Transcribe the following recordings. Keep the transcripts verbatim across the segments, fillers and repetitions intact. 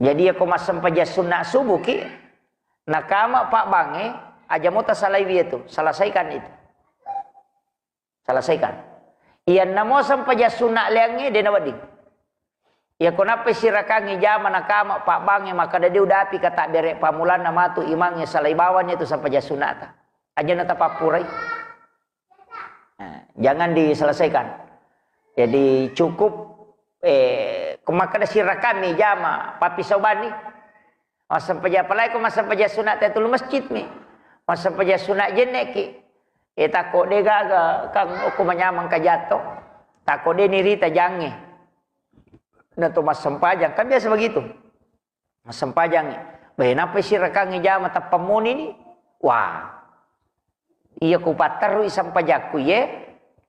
Jadi, yako massempajang sunna subuh ki, nakama pabbangnge, aja mo tasalaiwi itu, selesaikan itu. Selesaikan. Iyanna mo sempajang sunna leangnge, de nawedding. Yako nappai sirakangngi jama nakama pabbangnge, makkeda de udapi katabbere pammulanna matu imangnge, salai bawanni itu sempajang sunnata. Aja natapappurai. Nah, jangan diselesaikan. Jadi cukup, eh, ko makkeda sirakammi jama, pappisau banni. Massempajang, apalagi ko massempajang sunat tayatullu masjid mi. Massempajang sunat jenne ki. Eh, takko de gaga, kan okko manyameng kajatto. Takko de nirita jangnge. Na to massempajang, kan biasa begitu. Massempajangngi. Beh, nappa sirakangngi jama tappa moni ni. Wah. Iya ku patterui sempajakku ye,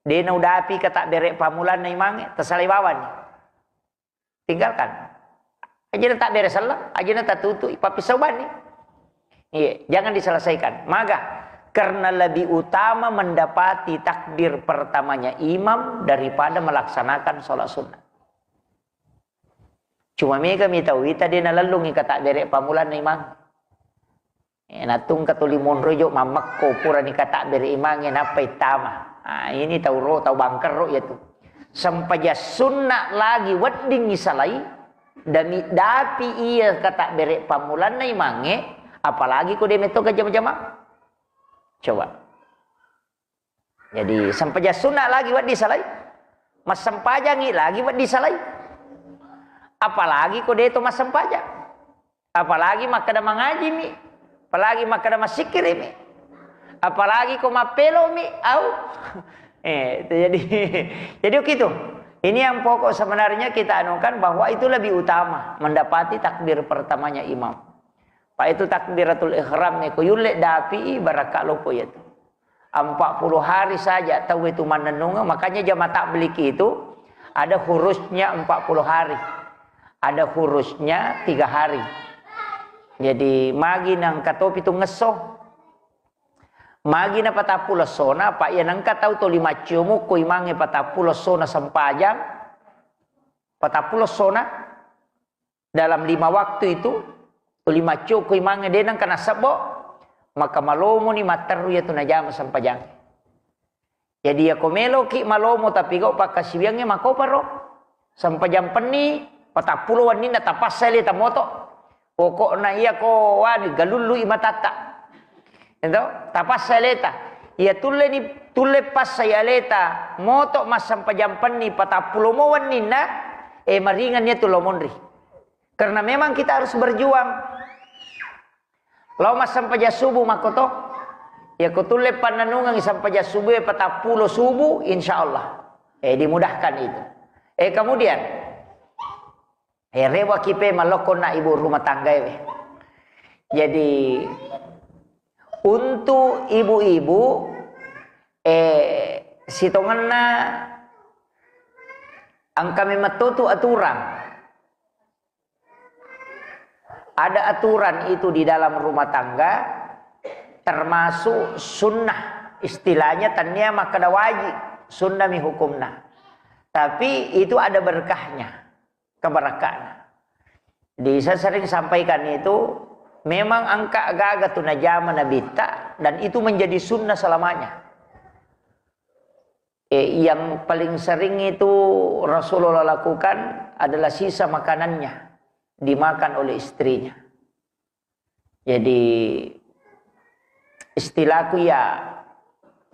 de naudapi katabbere pammulanna imangnge, tasalai bawanni. Tinggalkan. Aja na tabbere selleng, aja na tatutu, ipappisau banni. Iya, jangan diselesaikan. Maga, karena lebih utama mendapati takbir pertamanya imam daripada melaksanakan sholat sunnah. Cuma mega mi tau wita de nalellungi katabbere pammulanna imang. Eh, natungka tuli monro jo mammekko purani katabbere imangnge nappa ittama. Ah, ini tau ro, tau bangkerro ya tu. Sempajang sunna lagi wedding isalai, dami dapi iya katabbere pammulanna imangnge, apalagi ko de metto ka jama-jama. Coba. Jadi, sempajang sunna lagi wedding salai, massempajangngi lagi wedding salai. Apalagi ko de to massempajang. Apalagi makkeda mangaji mi, apalagi makkeda massikkiri mi, apalagi ko mappelo mi, au. Eh, itu jadi, jadi begitu. Ini yang pokok sebenarnya kita anukan bahwa itu lebih utama mendapati takbir pertamanya imam. Pak itu takbiratul ihram ni, ko yulle dapi barakka loko ya tu. Empat puluh hari saja tau itu mannennungeng, makanya jamaah tabligh itu ada khususnya empat puluh hari. Ada khususnya tiga hari. Jadi, magi nengka topi tu ngesso. Magi na patappulo essona, apa iya nengka tau toli maccio mukko imangnge patappulo essona sempajang, patappulo essona dalam lima waktu itu, toli maccio ko imangnge de nengka nasebbo, maka malomoni matteru iya tu najama sempajang. Jadi, yako meloki malomo tapi gau pakkasiwiangnge makoparo. Sempajang penni, patappulo wenninna tapassa aleta moto. Pokokna iyako wani galullu i matatta. Ento, tapassa aleta. Iya tulleni, tulle passai aleta moto massempajang penni patappulo mo wenninna, eh, maringan iya tu lao monri. Karena memang kita harus berjuang. Lao massempajang subuh makkoto. Yako tulle pannanungengi sempajang subuh e patappulo subuh, insya Allah. Eh, dimudahkan itu. Eh, kemudian, eh, rewaki pe malokko na ibu rumah tangga e. Jadi, untuk ibu-ibu, eh, sitongenna engka memang totu aturan. Ada aturan itu di dalam rumah tangga, termasuk sunnah. Istilahnya tania makkeda wajib, sunnah mi hukumna. Tapi itu ada berkahnya, keberkahannya. Di, saya sering sampaikan itu, memang engka gaga tu najama nabitta, dan itu menjadi sunnah selamanya. Eh, yang paling sering itu Rasulullah lakukan adalah sisa makanannya dimakan oleh istrinya. Jadi, istilahku ya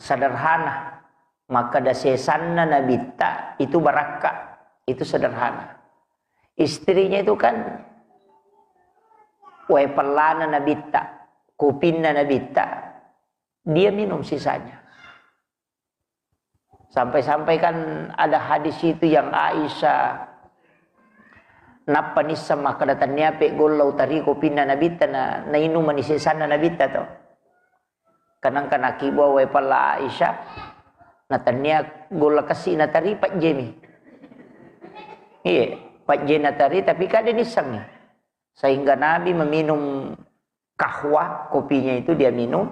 sederhana, makkeda sesanna nabitta itu barakka, itu sederhana. Istrinya itu kan wae pellana nabitta, kupinna nabitta, dia minum sisanya. Sampai-sampai kan ada hadis itu yang Aisyah nappa nisseng makkeda tania pe golla utari kopinna nabitta na, nainumani sesanna nabitta to. Kanangka nakibua wae pella Aisyah, na tania golla kessi natari pajjemi. Iya, pajje natari tapi kade nissengi. Sehingga Nabi meminum kahwa, kopinya itu dia minum.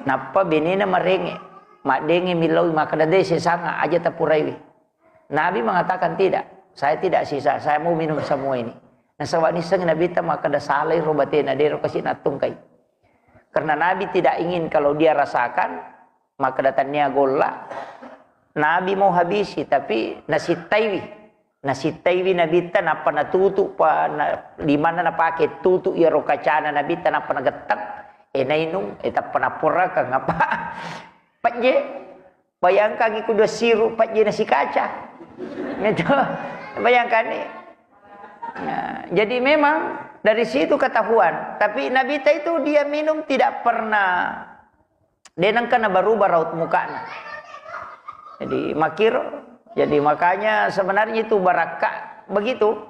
Nappa benena marenge, maddenge millau makkeda de sesanga aja tapuraiwi. Nabi mengatakan tidak, saya tidak sisa, saya mau minum semua ini. Nasaba nisseng Nabitta makkeda salai ro batena, dero kasi nattungkai. Karena Nabi tidak ingin kalau dia rasakan, makkeda tannia golla, Nabi mau habisi, tapi nasittaiwi. Nasittaiwi Nabitta, nappa natutu pa, na, limanna napake tutu iyaro kacana Nabitta, nappa nagetteng, e nainung, e tappa napporakeng apa? Pejje. Bayangkangi kuda siru pejje nasi kaca. Itu. Bayangkan nih. Nah, jadi memang dari situ ketahuan. Tapi Nabitta itu dia minum tidak pernah, de nengka nabarubah raut mukana. Jadi makiro. Jadi makanya sebenarnya itu barakka begitu.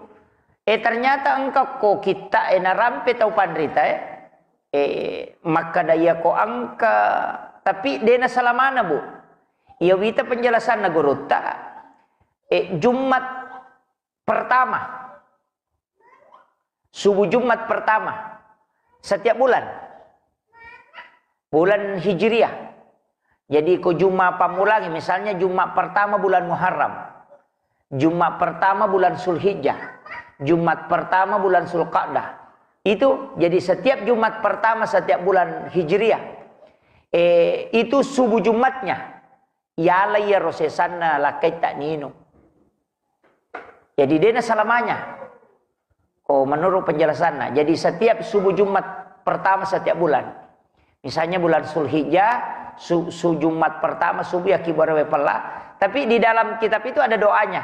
Eh, ternyata engka ko kita, eh, narampe tau panrita, eh. Eh, makkeda iya ko engka, tapi de nasalamana, Bu. Iya wita penjelasanna gurutta, eh, Jumat pertama. Subuh Jumat pertama setiap bulan. Bulan Hijriah. Jadi ko Jumat pammulangi, misalnya Jumat pertama bulan Muharram, Jumat pertama bulan Zulhijjah, Jumat pertama bulan Zulqa'dah. Itu jadi setiap Jumat pertama setiap bulan Hijriah. Eh, itu subuh Jumatnya. Yala iyaro sesanna lakkaitta ninung. Jadi de nasalamanya. Ko menurut penjelasanna. Jadi setiap subuh Jumat pertama setiap bulan. Misalnya bulan Zulhijjah, su, su Jumat pertama subuh ya kibarawe pella. Tapi di dalam kitab itu ada doanya.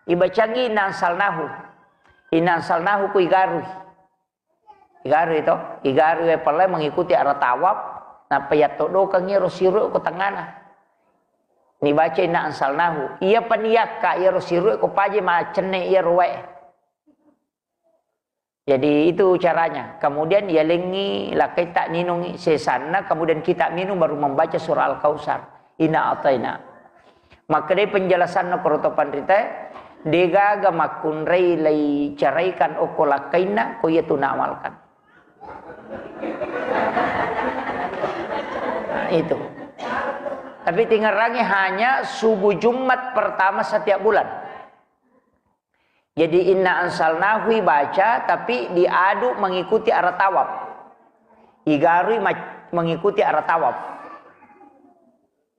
Ibacangi inna anzalnahu. Inna anzalnahu ku igarui. Igarui to, igarui pella mengikuti arah tawaf. Nappa yattodokengi ro siru ko tengana. Nibaca inna anzalnahu. Iya paniyakka iyaro siru ko paje macenne iyaro wae. Jadi itu caranya. Kemudian yalengi lakkaitta ninungi sesanna, kemudian kita minum baru membaca surah Al-Kautsar. Inna ataina. Makkedai penjelasanna koroto panrita, degaga makkunrai laicaraikan okko lakkainna, ko iya tu naamalkan. Nah, itu. Tapi tingerangi hanya subuh Jumat pertama setiap bulan. Jadi inna anzalnahu ibaca, tapi diadu mengikuti arah tawaf. Igarui ma-, mengikuti arah tawaf.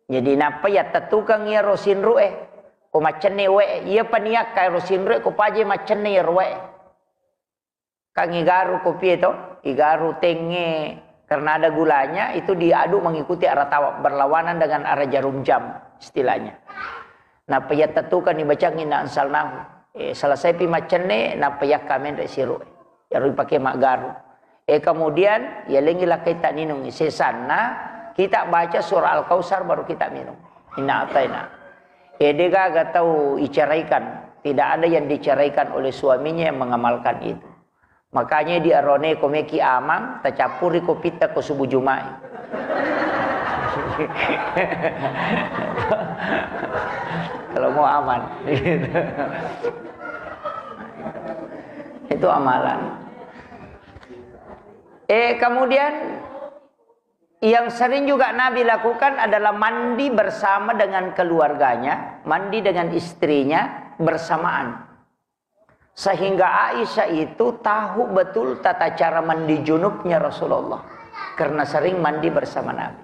Jadi nappa yattettukeng iyaro sinru'e, ko maccenne wae, iya paniyakka iyaro sinru'e, ko paje maccenne iyaro wae. Kan igaru kopi to, igaru tenge, karena ada gulanya, itu diadu mengikuti arah tawaf, berlawanan dengan arah jarum jam istilahnya. Nappa yattettukeng ibacangi inna anzalnahu. Eh, selesai pi maccenne, nappa yakka menre siru. Yaru ipake maggaru. Eh, kemudian yalengi lakkaitta ninungi. Sesanna kita baca surah Al-Kautsar baru kita minum. Inna ataina. Eh, degaga tau iceraikan. Tidak ada yang diceraikan oleh suaminya yang mengamalkan itu. Makanya di arone ko meki amang, tacappuri kopitta ko subuh Jumat. Kalau mau aman. Itu amalan. Eh, kemudian yang sering juga Nabi lakukan adalah mandi bersama dengan keluarganya, mandi dengan istrinya bersamaan. Sehingga Aisyah itu tahu betul tata cara mandi junubnya Rasulullah. Karena sering mandi bersama Nabi.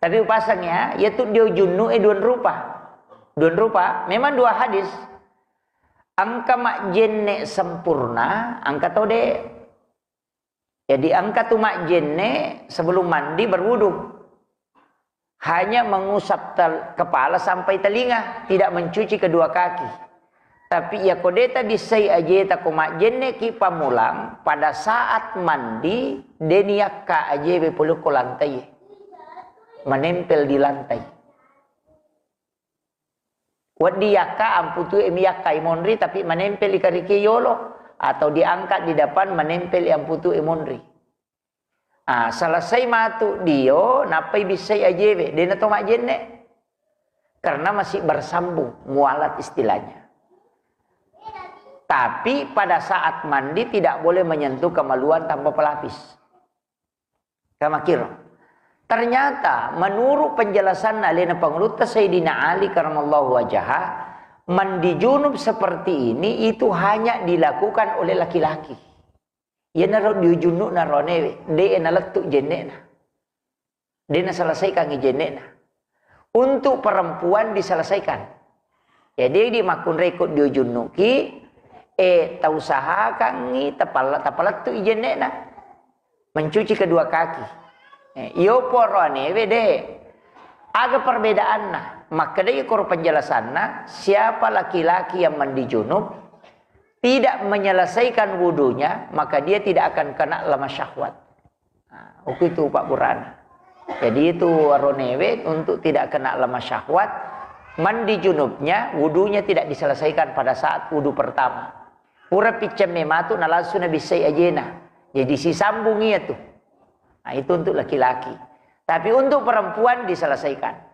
Tapi upasang ya, yaitu dia junub eh dua rupa. Dua rupa, memang dua hadis. Engka majjenne sempurna, engka tode. Jadi engka tu majjenne sebelum mandi berwudu. Hanya mengusap tel-, kepala sampai telinga, tidak mencuci kedua kaki. Tapi iya ko deta bissai ajeta ko majjenne ki pamulang, pada saat mandi, deni yakka ajewe pole ko lantai. Menempel di lantai. Wedding yakka amputui mi yakka imonri, tapi menempel i kariki yolo, atau diangkat di depan, menempel i amputui monri. Ah, selesai matu dio, nappai bissai ajewe, dena to majjenne. Karena masih bersambung, mualat istilahnya. Tapi pada saat mandi tidak boleh menyentuh kemaluan tanpa pelapis. Kamakiro. Ternyata menurut penjelasan alena pangulutta Sayyidina Ali karamallahu wajaha, Mandi junub seperti ini itu hanya dilakukan oleh laki-laki. Iyanaro diujunnu' naronewe, de' nalettu' jenne'na. De' naselesaikangngi jenne'na. Untuk perempuan diselesaikan. Jadi, di makkunrai ko diujunnuki, eh, tausahakangngi tapala-, tapalettu'i jenne'na. Mencuci kedua kaki. Eh, iyo poroanewe de'. Aga perbedaanna? Makkedai koro penjelasanna, siapa laki-laki yang mandi junub, tidak menyelesaikan wudunya, maka dia tidak akan kena lemah syahwat. Nah, uku itu Pak Burhan. Jadi itu aronewe untuk tidak kena lemah syahwat, mandi junubnya, wudunya tidak diselesaikan pada saat wudu pertama. Pura piccemme matu na langsung nabissai ajena. Jadi sisambung iya tuh. Nah, itu untuk laki-laki. Tapi untuk perempuan diselesaikan.